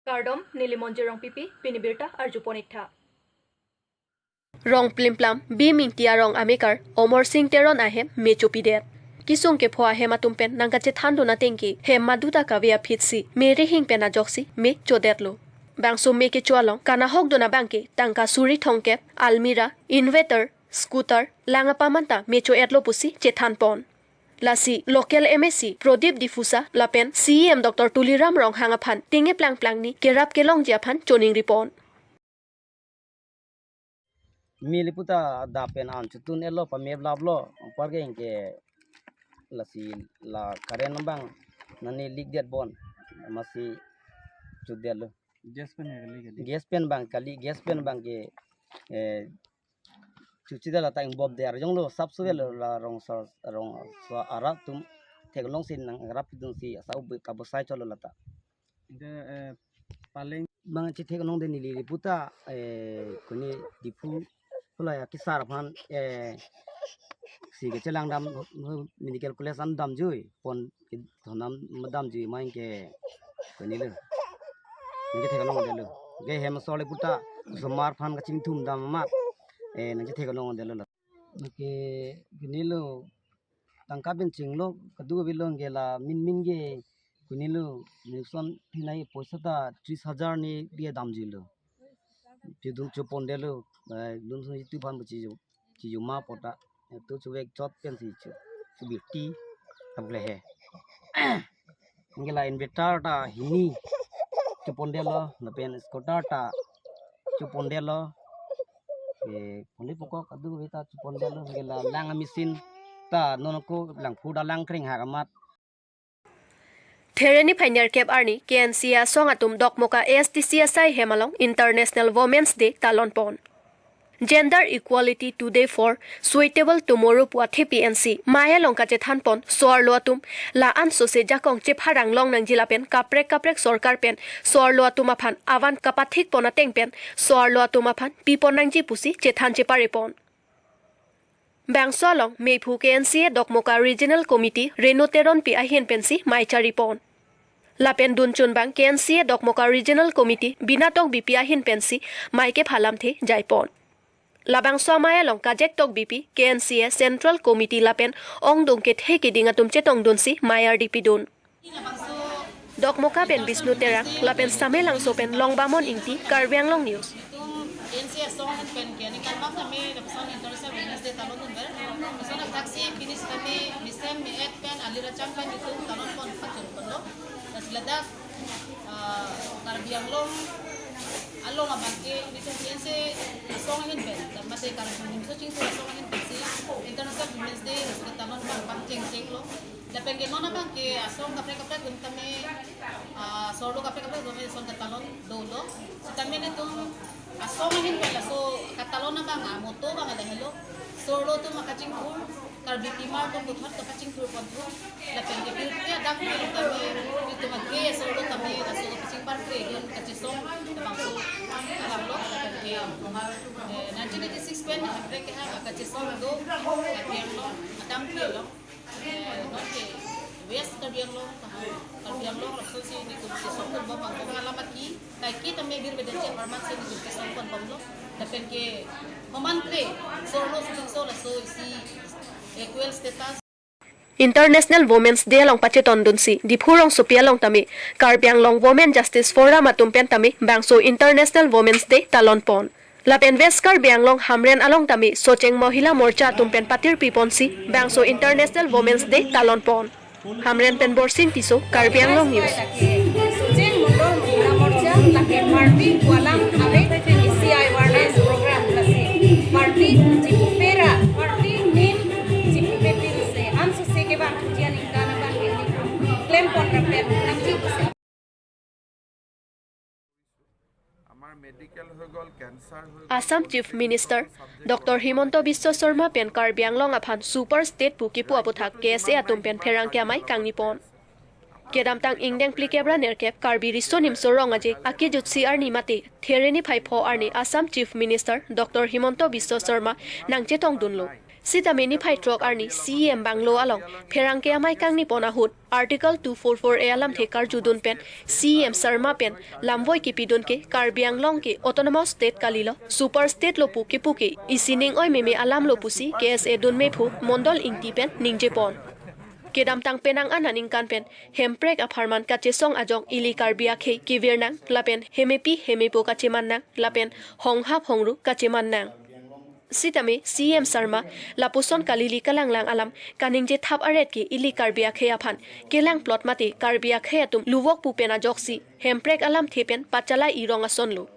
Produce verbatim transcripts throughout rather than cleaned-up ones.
Kardom, neli Monjir Rongpipi, pini birta arjupon iktha. Rong plimplam, Bhim Ingti arong amekar Omor Sing Teron ahem me chopidet. Kesung kepho ahem atum pen nangkachethan dun ateng ke hem maduta kave aphitsi me rihing pen ajoksi me chodetlo. Bangso me kecho along kanahok dun abang ke tangka suri thomkep, almirah, inverter, scooter, lang apam anta me cho-etlo pusi chethan pon. Lasi local M A C Prodip D'Souza lapen C E M Doctor Tuliram Ronghang aphan tinge plangplangni kerap kelongji aphan choningri pon. Mili puta dapen an chotun-etlo, pameplaplo, parke ingke lasi la current abang nani likdet bon, amatsi chodetlo. Gas pen ya kali kali. Gas pen abang kali, gas pen abang ke, eh, chuchi dala ta ingbop de arjonglo, sap suvel la rongso, rongso arat atum theklongsi nangrap dunsi asa ube kabosai cholo lata. Ante, eh, paleng. Bang chethek nong de neli puta, eh, kuni Diphu pulai akesar aphan, eh, si kechelang dam, medical college an damjui pon, ke thonam damjui main ke kuni lo. Nangchethek nong detlo. Ke hem asor le puta osomar aphan kachingthum dam amat, eh, nangchethek nong detlo la. Ke kuni lo, tangka pen chinglo, kadu kave lo, ke la min min ke kuni lo, Nixon thinai poisa ta tris hajar ni dia damjuilo. Chidun chopondetlo, eh, dun sun itu phan buchi ju, chi ju ma pota, itu chuvek chot pensi chu, chubirti, tablehe. Anke la inverter ta hini chopondetlo, lapen scooter ta chopondetlo. Eh, ponde pokok kadu kave ta chopondetlo, anke la lang a-machine ta nonko lang phuda lang kring hak amat. Thereni phainer kep arni K N C A asong atum Dokmoka A S D C asai hem along International Women's Day talon pon. Gender equality today for suitable tomorrow pu athepi pensi mei along kachethan pon so-arlo atum la-an sose jakong chepharang long nangji lapen kaprek kaprek sorkar pen so-arlo atum aphan avan kapathik pon ateng pen so-arlo atum aphan pi pon nangji pusi chethan chepare pon. Bangso along meiphu K N C A Dokmoka Regional Committee Renu Teronpi ahin pensi mei chari pon. Lapen dunchun bang K N C A Dokmoka Regional Committee Bina Tokbipi ahin pensi mei kepha lamthe jai pon. Labangso amei along kajek Tokbipi K N C A Central Committee lapen ongdung kethe keding atum chetong dunsi mei ardi pidun. Dokmoka pen Bishnu Terang lapen Samelangso pen Longbamon Ingti, Karbi Anglong News. K N C A asong ahin pen ke ningkan bang kami lapuson International Women's Day talon dunver. Lapuson athaksi finish kami mesen me-et pen alir acham pen itum talon pon pachun ponlo. Lasi ladak, ah, Karbi Anglong along abang ke itum K N C A asong ahin pen, mate Karbi Anglong so chingthur asong ahin pensi International Women's Day laso talon pon pachengchenglo. Lapen ke non abang ke asong kaprek kaprek atum tame, ah, so-arlo kaprek kaprek atum tame lason katalon dolo. Sitame netum asong ahin pen laso katalon abang amotto abang lahelo. So-arlo atum akachingthur, Karbi pimar atum puthot kapachingthur ponthu. Lapen ke pirthe adak atum tame, itum ake so-arlo tame laso kachingpar kre dun kachesong abang so alam lo. Lapen ke, eh, nineteen eighty-six pen hemprek kehang akachesong do, Karbi Anglong adang ke lo. Eh, non ke West Karbi Anglong, Karbi Anglong lapuson si netum chesong ponbom abang kong alam aki, kaike tame birve denche hormat si netum chesong ponbomlo. Lapen ke homan kre, so-arlo sutungso laso isi equal status. International Women's Day along pachetondunsi Diphu rongsopi along tame Karbi Anglong Women Justice Forum atum pen tame bangso International Women's Day talon pon. Lapen West Karbi Anglong Hamren along tame Socheng Mohila Morcha atum pen patirpi ponsi bangso International Women's Day talon pon. Hamren pen Borsing Tisso, Karbi Anglong News. Socheng Mondol Mohila Morcha lake party pu alam ave isi awareness program lasi party chipupera, party nim chipupe pinsi ansose kevang thuji aningkan abang ke klem pon rapet nangji pusi. আমাৰ মেডিকেল হৈ গ'ল, কেঞ্চাৰ হৈ গ'ল, Assam Chief Minister Doctor Himanta Biswa Sarma pen Karbi Anglong aphan Super State pu kipu aputhak K S A atum pen pherangke amei kangni pon. Kedamtang ingdeng phlikep ra nerkep Karbi Riso Nimso Rong Aje akejutsi arni mate Thereni phai pho arni Assam Chief Minister Doctor Himanta Biswa Sarma nangchetongdunlo. Sitame niphai throk arni C E M bungalow along pherangke amei kangni pon ahut Article two four four A alamthe karjudun pen C E M Sharma pen lamvoi kepidun ke Karbi Anglong ke autonomous state kalilo, super state lo pu kipu ke isining oi meme alam lo pusi K S A dunmephu Mondol Ingti pen ningje pon. Kedamtang penang an aningkan pen Hemprek apharman kachesong ajok ili Karbi akhei kevir nang lapen hemepi hemepo kacheman nang lapen honghap hongru kacheman nang. Sitame C E M Sharma lapuson kalili kalanglang alam kaningje thap aret ke ili Karbi akhei aphan kelang plot mate Karbi akhei atum luvok pu pen ajoksi Hemprek alamthe pen pachalai irong asonlo.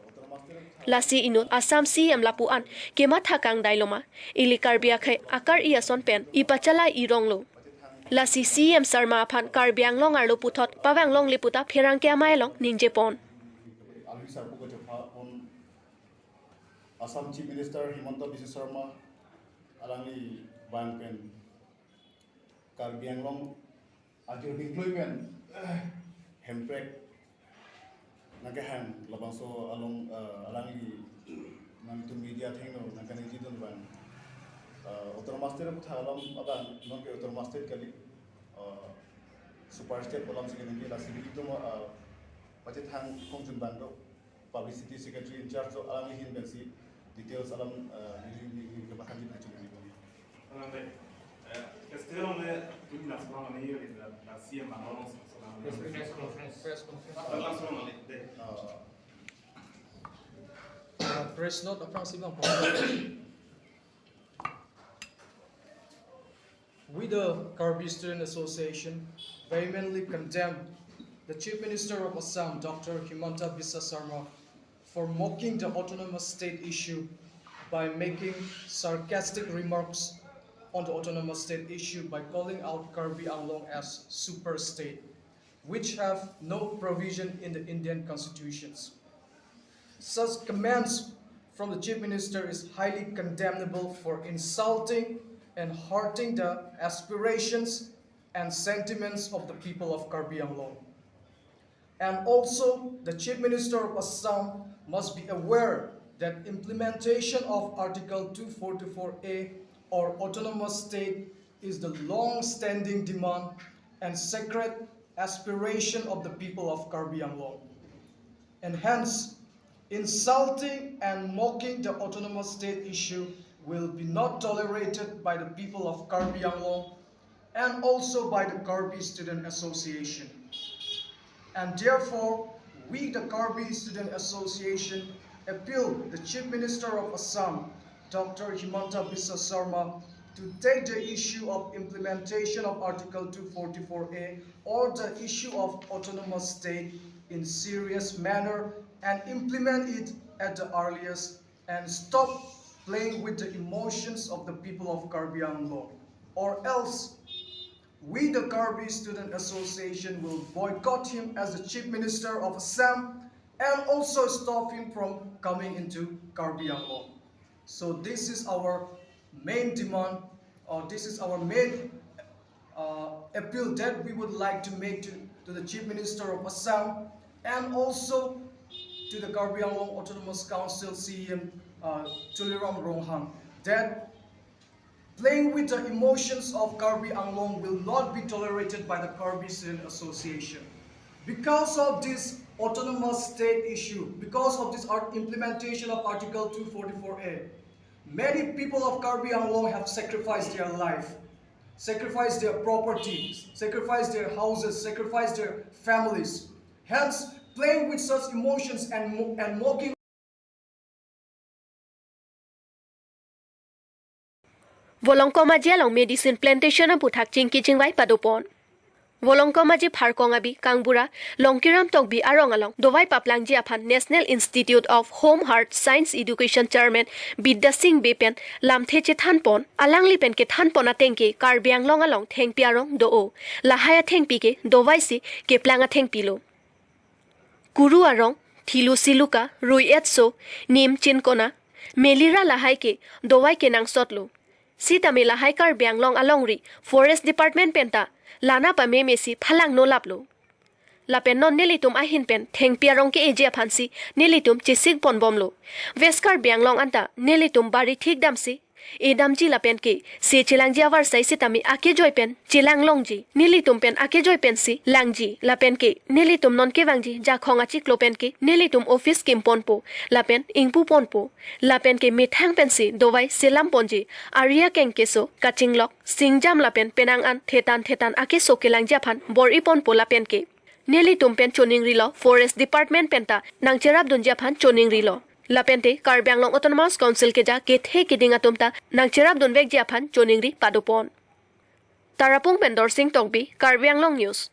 Lasi inut Assam C E M lapu an kematha kangdai loma, ili Karbi akhei akar-i ason pen ipachalai ironglo. Lasi C E M Sharma aphan Karbi Anglong arlo puthot pavang longle puta pherangke amei along ningje pon. Alwi sarpo kachepha pon Assam Chief Minister Himanta Biswa Sharma alangli bang pen Karbi Anglong ajo dingkloi pen Hemprek nangkehang labangso along, eh, alangli nangtum media athengno nangkaningjedun bang, eh, autonomous state aphuthak alam abang non ke autonomous state kali, eh, super state alam si keningje lasi nelitum, eh, pachethang khongjun bang do publicity secretary in charge do alangli ahin pensi details alam, eh, neli, neli, neli kepathanji nangchun neli bang. Alangli, eh, festival along le, ini langsung along ini, eh, C M along langsung along ini. Press conference. Press conference. Apa langsung along ini? Deh. Eh, Uh, press note aphrangsi bang. We, the Karbi Student Association, vehemently condemn the Chief Minister of Assam, Doctor Himanta Biswa Sharma, for mocking the autonomous state issue by making sarcastic remarks on the autonomous state issue by calling out Karbi Anglong as super state, which have no provision in the Indian constitutions. Such comments from the Chief Minister is highly condemnable for insulting and hurting the aspirations and sentiments of the people of Karbi Anglong. And also, the Chief Minister of Assam must be aware that implementation of Article two forty-four A or autonomous state is the long-standing demand and sacred aspiration of the people of Karbi Anglong. And hence, insulting and mocking the autonomous state issue will be not tolerated by the people of Karbi Anglong and also by the Karbi Student Association. And therefore, we, the Karbi Student Association, appeal the Chief Minister of Assam, Doctor Himanta Biswa Sharma, to take the issue of implementation of Article two forty-four A or the issue of autonomous state in serious manner and implement it at the earliest and stop playing with the emotions of the people of Karbi Anglong, or else we, the Karbi Student Association, will boycott him as the Chief Minister of Assam and also stop him from coming into Karbi Anglong. So this is our main demand, or this is our main, uh, appeal that we would like to make to, to the Chief Minister of Assam and also to the Karbi Anglong Autonomous Council C E M, uh, Tuliram Ronghang, that playing with the emotions of Karbi Anglong will not be tolerated by the Karbi Student Association. Because of this autonomous state issue, because of this art-, implementation of Article two forty-four A, many people of Karbi Anglong have sacrificed their life, sacrificed their property, sacrificed their houses, sacrificed their families. Hence, playing with such emotions and mo-, and mocking Volongkom Aji along medicine plantation aphuthak chingki chingvai padopon. Volongkom Aji Pharkong Abi Kangbura Longkiram Tokbi arong along dovai paplangji aphan National Institute of Home Heart Science Education Chairman Bidya Sing Bey pen lamthe chethanpon, alangli pen kethanpon ateng ke Karbi Anglong along thengpi arong do-o, lahai athengpi ke dovai si keplang athengpi lo. Kuru arong, thilu siluka, rui etso, nim chinkona, melira lahai ke dovai kenangsot lo. Sitame lahai Karbi Anglong alongri Forest Department penta lana pameme si phalang no laplo. Lapen non nelitum ahin pen thengpi arong ke-eji aphansi nelitum chesik ponbomlo. West Karbi Anglong anta nelitum bari thik damsi Edamji lapen ke se chelangji avarsai sitame akejoi pen chelang longji. Nelitum pen akejoi pensi langji lapen ke nelitum non kevangji jakhong achiklo pen ke nelitum office kimponpo lapen ingpuponpo. Lapen ke methang pensi dovai selam ponji. Ari akeng keso kachinglok, singjam lapen penang an thetan thetan akeso kelangji aphan bor-iponpo lapen ke nelitum pen choningrilo, Forest Department pen ta nangcherapdunji aphan choningrilo. Lapente Karbi Anglong Autonomous Council keja kethe keding atum ta nangcherapdunvekji aphan choningri padopon. Tarapung pen Dorsing Tokbi, Karbi Anglong News.